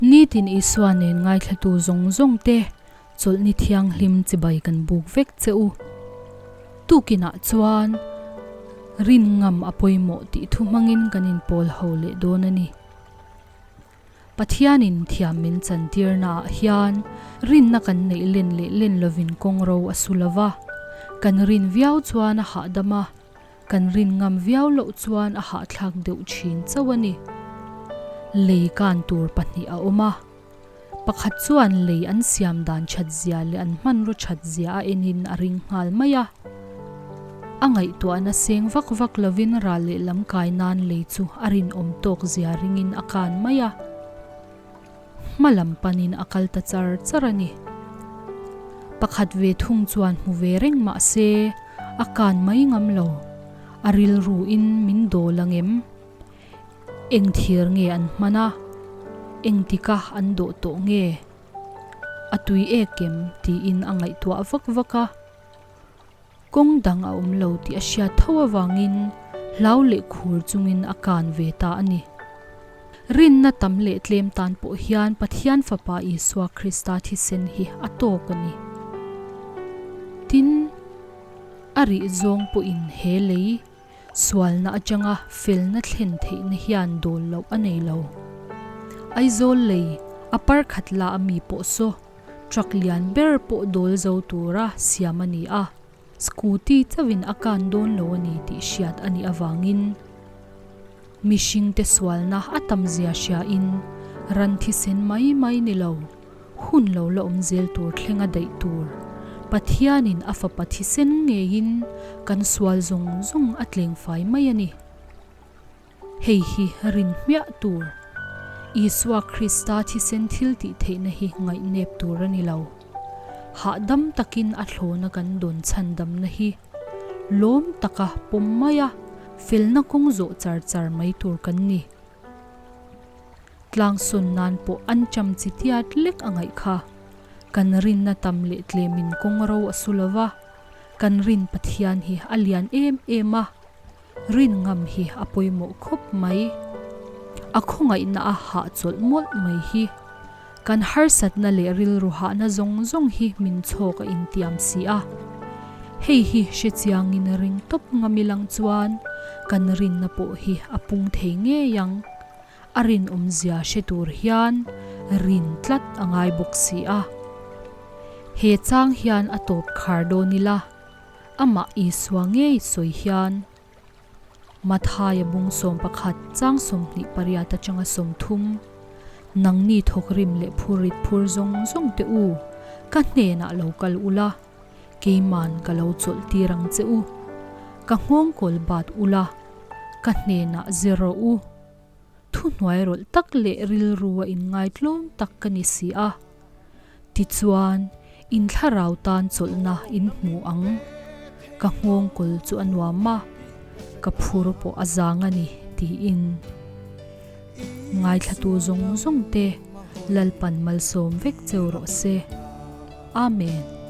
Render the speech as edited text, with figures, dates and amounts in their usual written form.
Nitin Isua nen ngaithlatu zawng zawng te Chawlhni thianghlim chibai kan buk vek che u. Tukinah chuan rin ngam a pawimawh tih thu hmangin kan inpawl ho leh dawn a ni. Pathianin thiam min chantirnaah hian rinna kan neih len leh len lovin kawngro a su lo va, kan rin viau chuan a hahdam a, Kan rin ngam viau loh chuan a hahthlak deuh thin chauh a ni. Lei kan tur pahnih a awm a, pakhat chuan lei an siam dan that zia leh an hmanraw that zia a enin a ring nghal mai a. A ngaihtuahna seng vak vak lovin ral lehlam kai nan lei chu a rinawm tawk zia ringin a kan mai a. Hma lam panin a kal ta char char a ni. Pakhat ve thung chuan hmu ve reng mah se a kan mai ngam lo, a rilru in min dawl ang em? Eng thir nge an hman a? Engtika an dawh tawh nge? A tui ek em? tiin a ngaihtuah vak vak a. Kawng dang a awm lo tih a hriat tho avangin hlau leh khur chungin a kan ve ta a ni. Rinna tam leh tlem tan pawh hian Pathian Fapa Isua Krista thisen hi a tawk a ni. Tin, a rih zawng pawhin he lei sualna atanga felna thlen theihna hian dawl loh a nei lo. Aizawl lei a parkhat la a mi pawh saw. Truck lian ber pawh dawl zo tura siam a ni a, scooty chauhin a kan dawn lo a ni tih hriat a nih avangin mihringte sualna a tam zia hriain ran thisen mai mai ni lo, hun lo la awm zel tur thleng a daih tur Pathianin a fapa thisen ngeiin kan sual zawng zawng a tlengfai mai a ni. Hei hi rin hmiah tur. Isua Krista thisen thil tih theihna hi ngaihnep tur a ni lo. Hahdam takin a thlawna kan dawn chhandamna hi lawm taka pawm mai a, felna kawng zawh char char mai tur kan ni. Tlangsawn nan pawh an cham chi tiat lek a ngaih kha. Kan rinna tam leh tlemin kawng ro a su lo va, kan rin Pathian hi a lian em em a. Rin ngam hi a pawimawh khawp mai. A khawngaihna a hahchawlh mawlh mai hi. Kan harsatna leh rilru hahna zawng zawng hi min chhawk a intiam si a. Hei hi hrechiangin ring tawp ngam ilang chuan kan rinna pawh hi a pung thei ngei ang. A rinawmzia hre tur hian rin tlat a ngai bawk si a. He chang hian a tawp khar dawn ila. Amah Isua ngei sawi hian Mathaia bung 11 chang 28 atanga 30, Nangni thawkrim leh phurrit phur zawng zawng te u, ka hnenah lo kal ula, keiman ka lo chawlh tir ang che u. Ka nghawngkawl bat ula, ka hnenah zir rawh u. Thuhnuai rawlh tak leh rilru a inngaitlawm tak ka ni si a. Tichuan, in thlarau tan chawlhna in hmu ang. Ka nghawngkawl chu a nuam a, ka phur pawh a zang a ni, tiin. Ngaithlatu zawng zawng te Lalpan malsawm vek cheu rawh se. Amen.